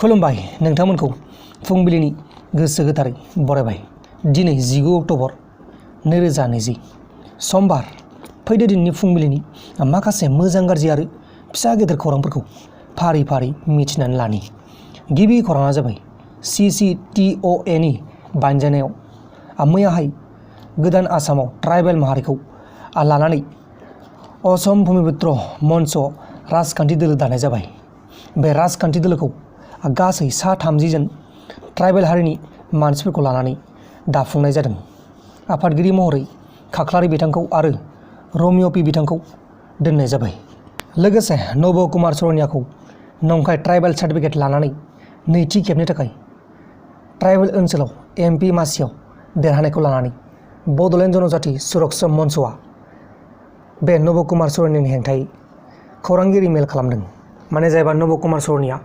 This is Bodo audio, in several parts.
खुलुमबाय नोंथांमोनखौ फुंबिलिनि गोसो गोथारै बरायबाय। दिनै 19 अक्ट'बर 2020 समबार। फैदो दिनैनि फुंबिलिनि माखासे मोजां गाज्रि आरो फिसा गेदेर खौरांफोरखौ फारि फारि मिथिनानै लानि। गिबि खौराङा जाबाय CCTOAनि बानजायनायाव मैयाहाय गोदान आसामाव ट्राइबेल माहारिखौ लानानै असम भूमिपुत्र मंच राजखान्थि दोलो दानाय जाबाय। बे राजखान्थि दोलोखौ गासै 30 जन ट्राइबेल हारिनि मानसिफोरखौ लानानै दाफुंनाय जादों। आफादगिरि महरै खाख्लारि बिथांखौ आरो रमिअ पि बिथांखौ दोननाय जाबाय। लोगोसे नब कुमार सरनियाखौ नंखाय ट्राइबेल सार्टिफिकेट लानानै नैथि खेबनि थाखाय ट्राइबेल ओनसोलाव MP मासियाव देरहानायखौ लानानै बड'लेण्ड जनजाति सुरक्षा मंचआ बे नब कुमार सरनियानि हेंथायै खौरांगिरि मेल खालामदों। माने जायबा नब कुमार सरनिया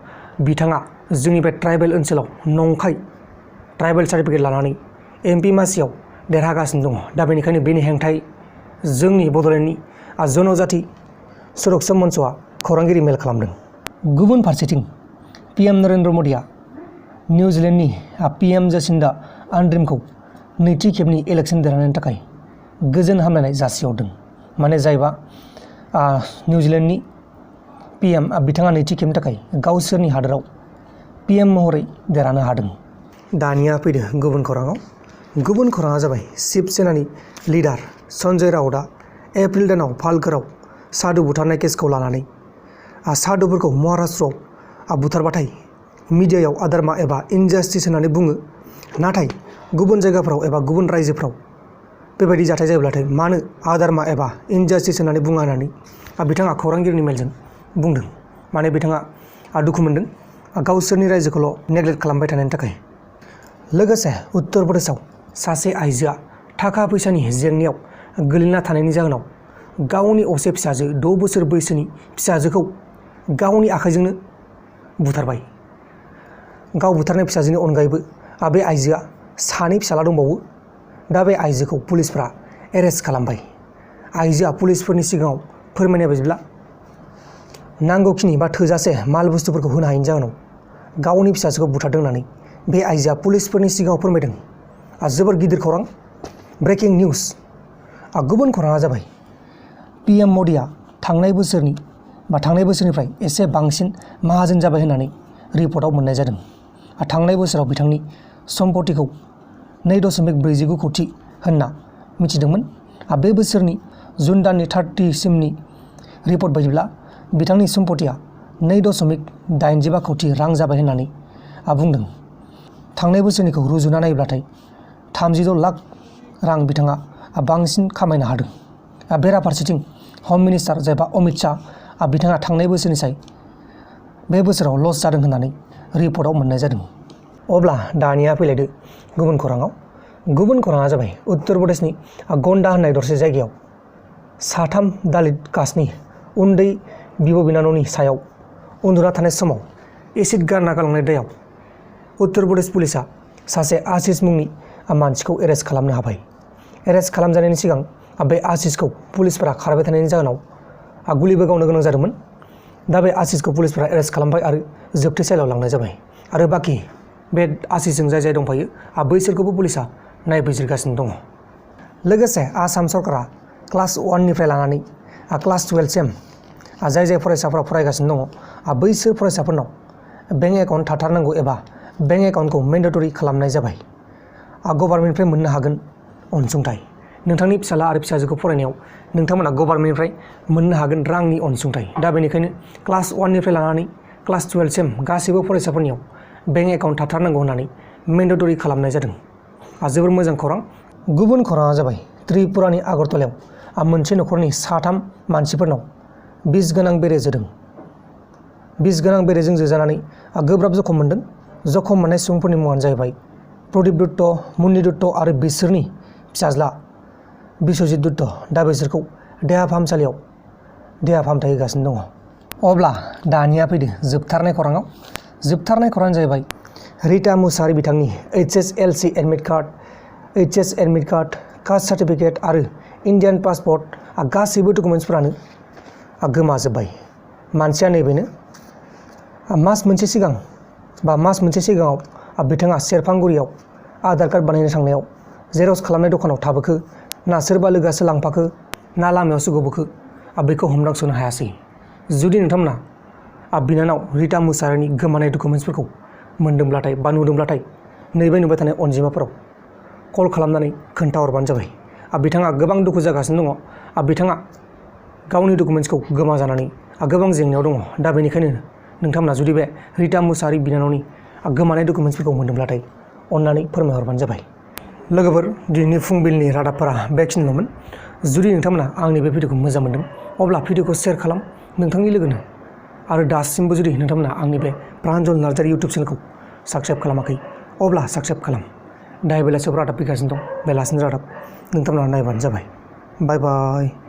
बिथाङा जोंनि बे ट्राइबेल ओनसोलाव नंखाय ट्राइबेल सार्टिफिकेट लानानै MP मासियाव देरहागासिनो दङ। दा बेनिखायनो बेनि हेंथायै जोंनि बड'लेण्डनि जनजाति सुरक्षा मंचआ खौरांगिरि मेल खालामदों। गुबुन फारसेथिं PM नरेन्द्र मदिया निउजिलेण्डनि PM जसिन्डा आर्डेर्नखौ नैथि खेबनि इलेक्सन देरहानायनि थाखाय गोजोन हामलायनाय जासिहरदों। माने जायबा निउजिलेण्डनि PM बिथाङा नैथि खेबनि थाखाय गावसोरनि हादोराव PM महरै देरहानो हादों। दानिया फैदो गुबुन खौराङाव। गुबुन खौराङा जाबाय शिब सेनानि लिडार सन्जय राउतआ एप्रिल दानाव पालघराव साधु बुथारनाय केसखौ लानानै साधुफोरखौ महाराष्ट्रआव बुथारबाथाय मिडियायाव आदारमा एबा इनजास्टिस होननानै बुङो। नाथाय गुबुन जायगाफ्राव एबा गुबुन रायजोफ्राव बेबायदि जाथाय जायोब्लाथाय मानो आदारमा एबा इनजास्टिस होननानै बुङा होननानै बिथाङा खौरांगिरिनि मेलजों बुंदों। माने बिथाङा दुखु मोनदों गावसोरनि रायजोखौल' नेग्लेक्ट खालामबाय थानायनि थाखाय। लोगोसे उत्तर प्रदेशआव सासे आइजोआ थाखा फैसानि जेंनायाव गोलैना थानायनि जाहोनाव गावनि असे फिसाजो 6 बोसोर बैसोनि फिसाजोखौ गावनि आखाइजोंनो बुथारबाय। गाव बुथारनाय फिसाजोनि अनगायैबो बे आइजोआ 2 फिसाला दंबावो। दा बे आइजोखौ पुलिसफ्रा एरेस्ट खालामबाय। आइजोआ पुलिसफोरनि सिगाङाव फोरमायनाय बायदिब्ला नांगौखिनि बा थोजासे माल बुस्थुफोरखौ होनो हायैनि जाहोनाव गावनि फिसाजोखौ बुथारदों होननानै बे आइजोआ पुलिसफोरनि सिगाङाव फोरमायदों। जोबोर गिदिर खौरां, ब्रेकिं निउज। गुबुन खौराङा जाबाय PM मदिया थांनाय बोसोरनिफ्राय एसे बांसिन माहाजोन जाबाय होननानै रिपर्टआव मोननाय जादों। थांनाय बोसोराव बिथांनि सम्पतिखौ 2.49 कोटि होनना मिथिदोंमोन। बे बोसोरनि जुन दाननि 30 सिमनि रिपर्ट बायदिब्ला बिथांनि सम्पतिया 2.85 कोटि रां जाबाय होननानै बुंदों। थांनाय बोसोरनिखौ रुजुना नायोब्लाथाय 36 लाख रां बिथाङा बांसिन खामायनो हादों। बेराफारसेथिं हम मिनिस्टार जायबा अमित शाह बिथाङा थांनाय बोसोरनिसाय बे बोसोराव लस जादों होननानै रिपर्टआव मोननाय जादों। अब्ला दानिया फैलायदो गुबुन खौराङाव। गुबुन खौराङा जाबाय उत्तर प्रदेशनि गन्डा होननाय दरसे जायगायाव 3 दालित कास्टनि उन्दै बिब' बिनानावनि सायाव उन्दुना थानाय समाव एसिड गारना गालांनाय दायाव उत्तर प्रदेश पुलिसा सासे आशिष मुंनि मानसिखौ एरेस्ट खालामनो हाबाय। एरेस्ट खालामजानायनि सिगां बे आशिषखौ पुलिसफोरा खारबाय थानायनि जाहोनाव गुलिबो गावनो गोनां जादोंमोन। दा बे आशिषखौ पुलिसफोरा एरेस्ट खालामबाय आरो जोबथेसालियाव लांनाय जाबाय। आरो बाखि बे आशिषजों जाय दंफायो बैसोरखौबो पुलिसा नायबिजिरगासिनो दङ। लोगोसे आसाम सरकारा क्लास 1 निफ्राय लानानै क्लास 12 सिम जाय फरायसाफोरा फरायगासिनो दङ बैसोर फरायसाफोरनाव बेंक एकाउन्ट थाथारनांगौ एबा बेंक एकाउन्टखौ मेन्डेटरि खालामनाय जाबाय। गभार्नमेन्टनिफ्राय मोननो हागोन अनसुंथाइ। नोंथांनि फिसाला आरो फिसाजोखौ फरायनायाव नोंथांमोना गभार्नमेन्टनिफ्राय मोननो हागोन रांनि अनसुंथाइ। दा बेनिखायनो क्लास 1 निफ्राय लानानै क्लास 12 सिम गासैबो फरायसाफोरनियाव बेंक एकाउन्ट थाथारनांगौ होननानै मेन्डेटरि खालामनाय जादों। जोबोर मोजां खौरां। गुबुन खौराङा जाबाय त्रिपुरानि आगरतलायाव मोनसे न'खरनि 3 मानसिफोरनाव बिस गोनां बेरे जोदों। बिस गोनां बेरेजों जोजानानै गोब्राब जखम मोन्दों। जखम मोननाय सुबुंफोरनि मुङानो जाहैबाय प्रदीप दत्त, मुन्नि दत्त आरो बिसोरनि फिसाज्ला बिश्वजित दत्त। दा बिसोरखौ देहा फाहामसालियाव देहा फाहामथाय होगासिनो दङ। अब्ला दानिया फैदो जोबथारनाय खौराङाव। जोबथारनाय खौराङानो जाहैबाय रिता मुसाहारि बिथांनि HSLC admit card, caste certificate आरो इन्डियान पासपर्ट गासैबो डकुमेन्ट्सफोरानो गोमाजोब्बाय। मानसिया नैबेनो मास मोनसे सिगां बा मास मोनसे सिगाङाव बिथाङा सेरफांगुरियाव आधार कार्ड बानायनो थांनायाव जेरक्स खालामनाय दखानाव थाबोखो ना सोरबा लोगोआसो लांफाखो ना लामायावसो गबोखो बेखौ हमदांस'नो हायासै। जुदि नोंथांमोना बिनानाव रिता मुसाहारिनि गोमानाय डकुमेन्ट्सफोरखौ मोनदोंब्लाथाय बा नुदोंब्लाथाय नैबे नुबाय थानाय अनजिमाफोराव कल खालामनानै खोन्थाहरबानो जाबाय। बिथाङा गोबां दुखु जागासिनो दङ। बिथाङा गावनि डकुमेन्ट्सखौ गोमाजानानै गोबां जेंनायाव दङ। दा बेनिखायनो नोंथांमोना जुदि बे रिता मुसाहारि बिनानावनि गोमानाय डकुमेन्ट्सफोरखौ मोनदोंब्लाथाय अन्नानै फोरमायहरबानो जाबाय। लोगोफोर, दिनैनि फुंबिलिनि रादाबफोरा बेखिनिल'मोन। जुदि नोंथांमोना आंनि बे भिडिअखौ मोजां मोनदों अब्ला भिडिअखौ शेयार खालाम नोंथांनि लोगोनो। आरो दासिमबो जुदि नोंथांमोना आंनि बे प्रान्जल नार्जारि इउटुब चेनेलखौ साबस्क्राइब खालामाखै अब्ला साबस्क्राइब खालाम। दायो बेलासियाव रादाब फैगासिनो दं। बेलासिनि रादाब नोंथांमोना नायबानो जाबाय। बाय बाय।